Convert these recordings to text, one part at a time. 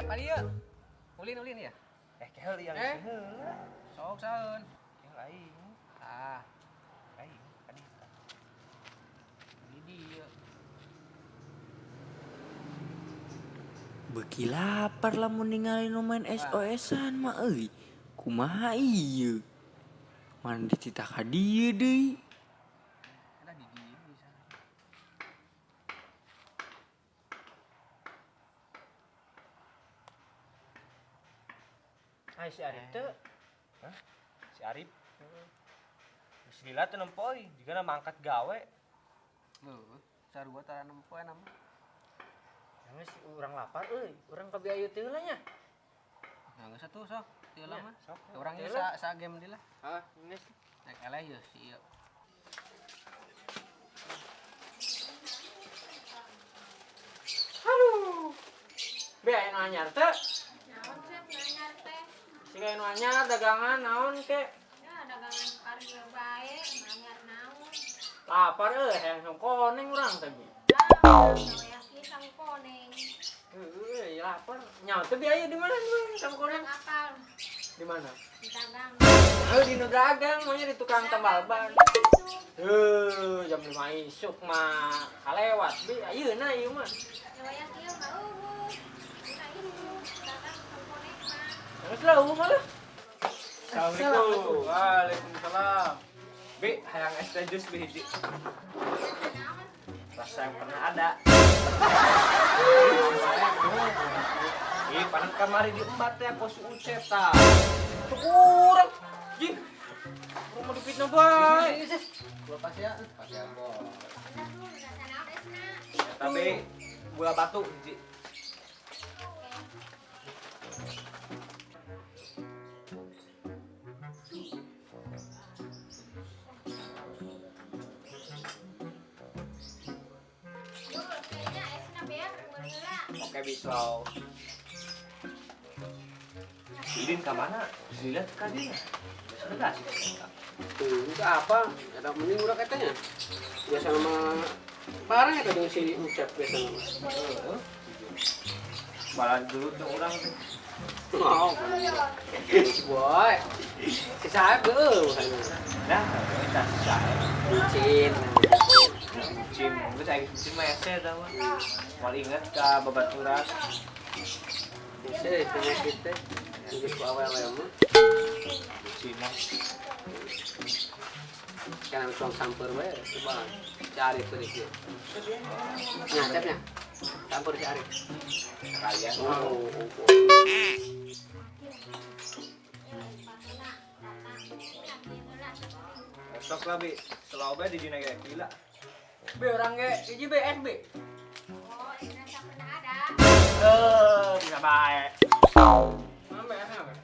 Sep, adi ieu. Ulin ulin ya. Eh, kehel yang Eh. heula. Sok saeun. Kehel aing. Ah, Aing adi. di dieu. Beuki lapar lamun ningali nu main SOS-an mah euy. Kumaha ieu? Mana dititah ka dieu deui. Eta di dieu bisa. Ai si Arif teu. Hah? Si Arif. Geus lila teu nempo euy, jigana mangkat gawe. Heuh, sarua tara nempo eta mah. Geus urang lapar euy, urang ka Bi Ayu teh heula nya. Nah, geus atuh sok, teu lama. Sok. Urang ieu Teu lah. sa game deui lah. Hah, geus. Naik eleh ieu si ieu. Aduh. Be aya nu anyar teu? Naon Sep nu anyar teh? Siga nu anyar dagangan naon ke? Ya dagangan kari we bae, nu anyar naon? Lapar euy, hayang song koneng urang teh bi. Ah, saweak ieu sangu koneng. Heueuh, lapar. Nyaho teu Bi Ayu di mana di mana sangu koneng? Urang apal Di mana? di dagang. Oh, di nu dagang, maunya di tukang tambal ban. Isuk. Heuh, jam 5 isuk mah kalewat bi ayeuna ieu mah. Ya wayak ieu mah euweuh. Dina isuk dagang sangu koneng mah. Geus lah euweuh mah lah. Assalamualaikum. Waalaikumsalam. Bi, hayang es teh jus bi hiji. Rasa naon? Rasa yang pernah ada. Ih, panan kamari diembat teh ku si Ucep tah. Kurang. Jing. Urang mah dipitnah bae. Gua pas ya. Pas ya, Bos. Bener tuh rasa naon esna? Eta bi gula batu hiji. Oke. Duh, kayaknya esna beak meuli heula. Oke, bi slow. Idin ka mana? Dilihat ka dieu. Biasa sih. Tuh, itu apa? Ada mending urang katanya. Biasa mah barang eta jeung si Ucep biasa mah. Heeh. Balan dulu tuh urang teh. Oh, boy. Si Saeb geueuh Nah, eta si Saeb. Bucin. Bucin, geus aing bucin mah hese eta mah. Moal inget ka babaturan. Hese penyakit teh. Geus ku awewe mah. Bucin mah. Kana tuang samper bae coba. Si Arif teh kieu. Nya, cepnya. Campur si Arif. Sekalian. Oh, oh, oh. Besok lah bi, selalu be di dina ge gila. Be urang ge hiji be SB. Oh, esna pernah ada. Eh, bisa bae. Mana be esna be?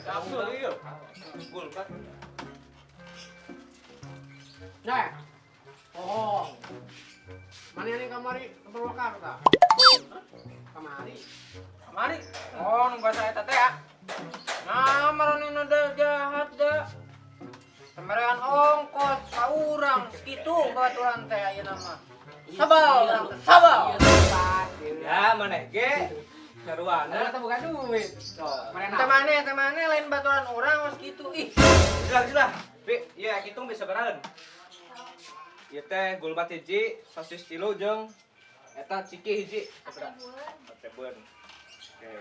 Kapsul ieu. Gul kan. Nah. Oh. Mana yang kamari ke Purwakarta? Kamari. Kamari. Oh, nu bahasa eta teh ya. Nah, maranehna da jahat da. Sembarangan ongkos ka urang sakitu babaturan teh ayeuna mah. Sabal urang teh, sabal. Ya, maneh ge saruana. Mana bukan duit. Mana Teh maneh lain baturan urang geus kitu ih. Jelas jelas. Bi, ieu hitung bisa beraeun. Ieu teh gulbat hiji, sosis tilu jeung eta ciki hiji. Ate bueun. Sate beun. Oke.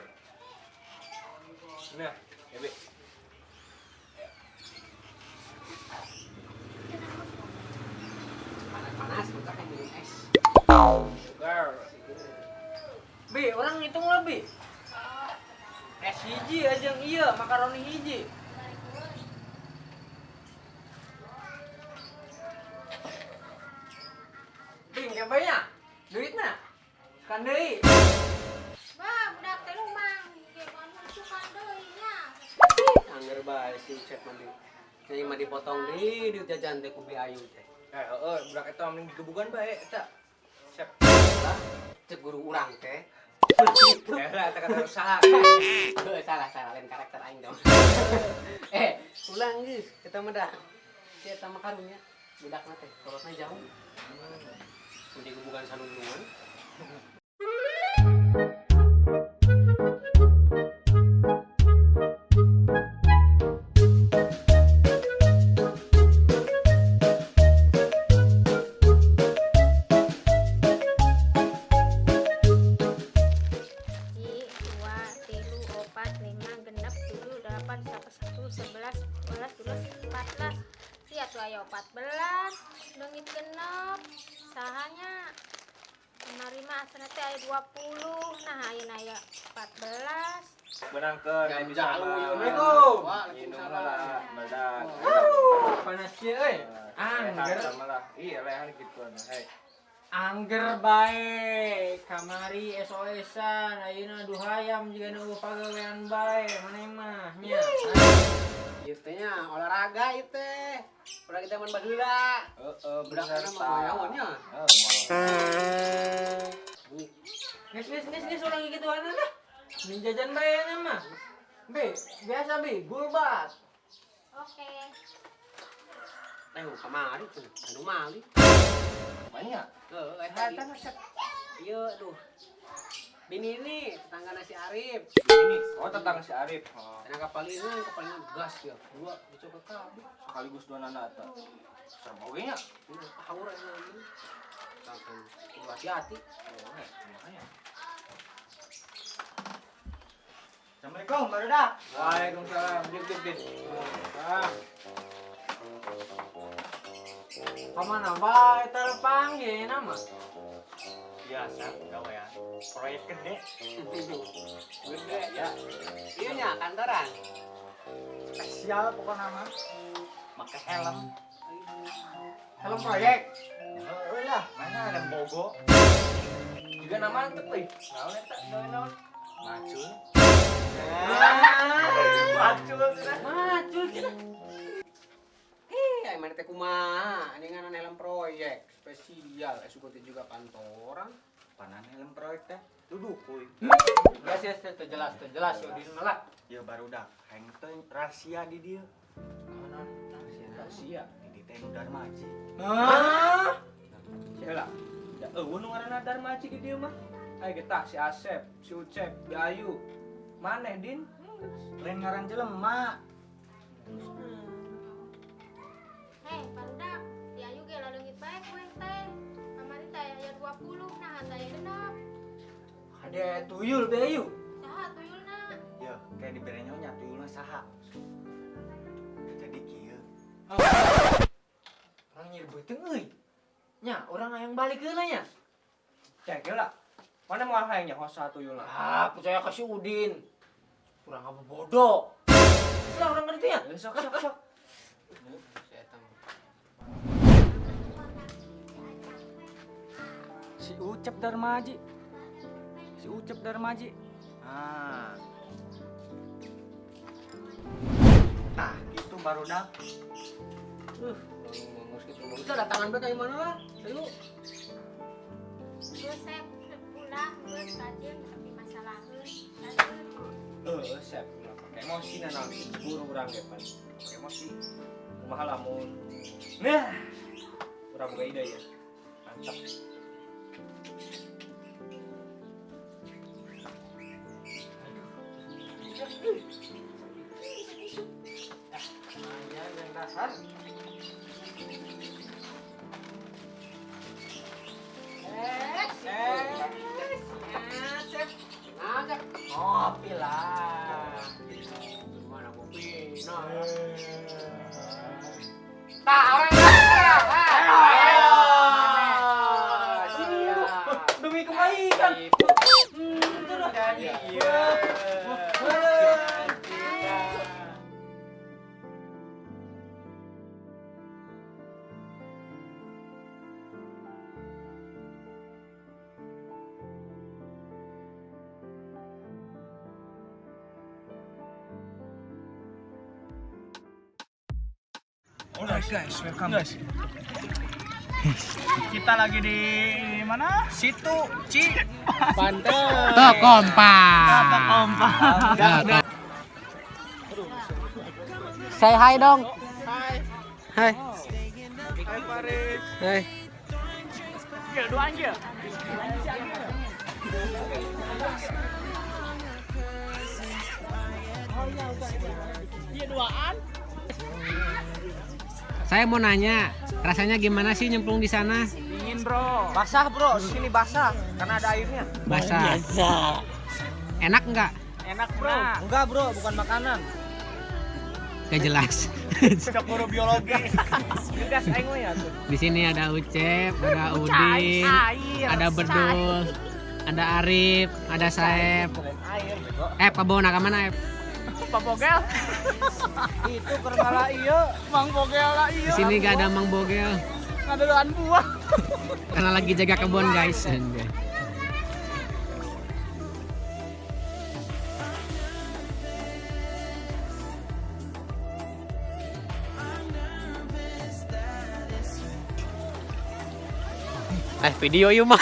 Nah, ya Bi. Panas-panas, buka kan minum es. Sugar. Bi, urang ngitung lah bi. Es hiji aja yang iya, makaroni hiji. Bi, engke banyak. Duitna. Kan deui. Bah, budak teh lumang. Ge mun suka deui nya. Angger bae si Ucep mah di. Jadi mah dipotong deui duit jajan teh ku Bi Ayu teh. Eh, heeh, budak eta mending digebugan bae eta. Siap. Lah, cek guru urang teh. Ya lah, eta kata usaha. Heuh, salah salah lain karakter aing dong. Eh, ulang geus, eta mah dah. Si eta mah karunya budakna teh, kolotna jauh. Mun digebugan sanundungan. Hiji, dua, tilu, opat, lima, genep, tujuh, delapan, satu, 11, 12, 12, 14. Lihat tuh aya 14, leungit genep. Sahanya kemari mah asana teh aya 20. Nah, ayeuna aya 14. Benangkeun Jam aya bisa jalu, mah. Assalamualaikum. Minum lah, badak. Panas kieu euy. Angger. Sama lah. Iya, lehan gitu anu. Hei. Angger bae kamari SOS-an ayeuna duhayam jiga nu pagawean bae maneh mah nya. Ieu teh nya olahraga ieu teh. Udah kita mun baheula. Heeh, Budak bener kana mah nyaho nya. Heeh, Geus geus geus geus urang gituan lah. Min jajan bae nya mah. Be, biasa be, gulbat. Oke. Eh, kamari tuh, anu mali. Banyak. Heeh, eta tadi. Ieu aduh. Bini ini tetangga nasi Arif. Ini, oh tetangga si Arif. Oh. Tenang kapalina, kapalina gas ya. Dua dicoba kabeh. Sekaligus dua nana eta. Serem oge nya. Ini power ini. Sampai kudu hati-hati. Oh, lumayan. Assalamualaikum, barudak. Waalaikumsalam. Dik dik dik. Ah. Kamana bae terpanggil nama? Biasa, gawean. Proyek gede. Gede ya. Iya nya kantoran. Spesial pokoknya mah. Make helm. Helm proyek. Heeh lah, mana helm bogo. Juga nama mantep euy. Naon eta gawe naon? Macul. Macul cenah. Macul cenah. Ih, ai mana teh kumaha? Ini ngaran helm proyek spesial. Suka teh juga kantoran. Panan helm proyek teh. Duduk kuy. Geus geus teu jelas, teu jelas yo di lah. Ya barudak, hayang teh rahasia di dieu. Rahasia. Di teh nu Darmaji. Hah? Heula. Da eueuh nu ngaranna Darmaji di dieu mah. Ayo getah si Asep, si Ucep, si Ayu. Maneh Din? Lain ngaran jelema. Hei, barudak, di Ayu ge laleungit bae kue teh. Kamari teh aya 20, nah teh aya genep. Ada tuyul be ayu. Saha tuyulna? Ya, kayak dibere nyonya tuyulna saha. Jadi kieu. Orang nyeri beuteung euy. Nya, urang hayang balik heula nya. Cek heula. Mana moal hayang nyaho saha tuyulna? Ah, percaya ka si Udin. Urang apa bodoh. Geus lah urang ka ditu nya. Sok sok sok. Si eta mah. Si Ucep Darmaji. Si Ucep Darmaji. Ah. Nah, gitu barudak. Ngomong gitu. Bisa datangan bae ka mana lah. Ayo. Geus Sep, ulah geus kajeun tapi masalaheun. Kajeun. Heeh, Sep, ulah pake emosi na naon buru urang ge pan. Pake emosi. Kumaha lamun. Nah, urang boga ide ya. Mantap. Lumayan yang dasar. Ngajak. Ngopi lah. Gimana kopi? Nah. Tah, orang lah. Siap. Demi kebaikan. Jadi Iya. Alright guys, welcome guys. Kita lagi di mana? Situ Ci Pantai. Kompak. Say hi dong. Hai. Hai. Hai. Dua anjir. Saya mau nanya, rasanya gimana sih nyemplung di sana? Dingin, Bro. Basah, Bro. Di sini basah karena ada airnya. Basah. Enak nggak? Enak, Bro. Enggak, Bro, bukan makanan. Gak jelas. Cok guru biologi. Gas aing mah ya tuh. Di sini ada Ucep, ada Udin, ada Bedul, ada Arif, ada Saeb. Air, bego. Pabona ka mana, Ep? Pak Bogel. Itu kermala iya, Mang Bogel lah iya. Di sini gak ada Mang Bogel Ngadeluan buah. karena lagi jaga kebun, guys. Video ieu mah.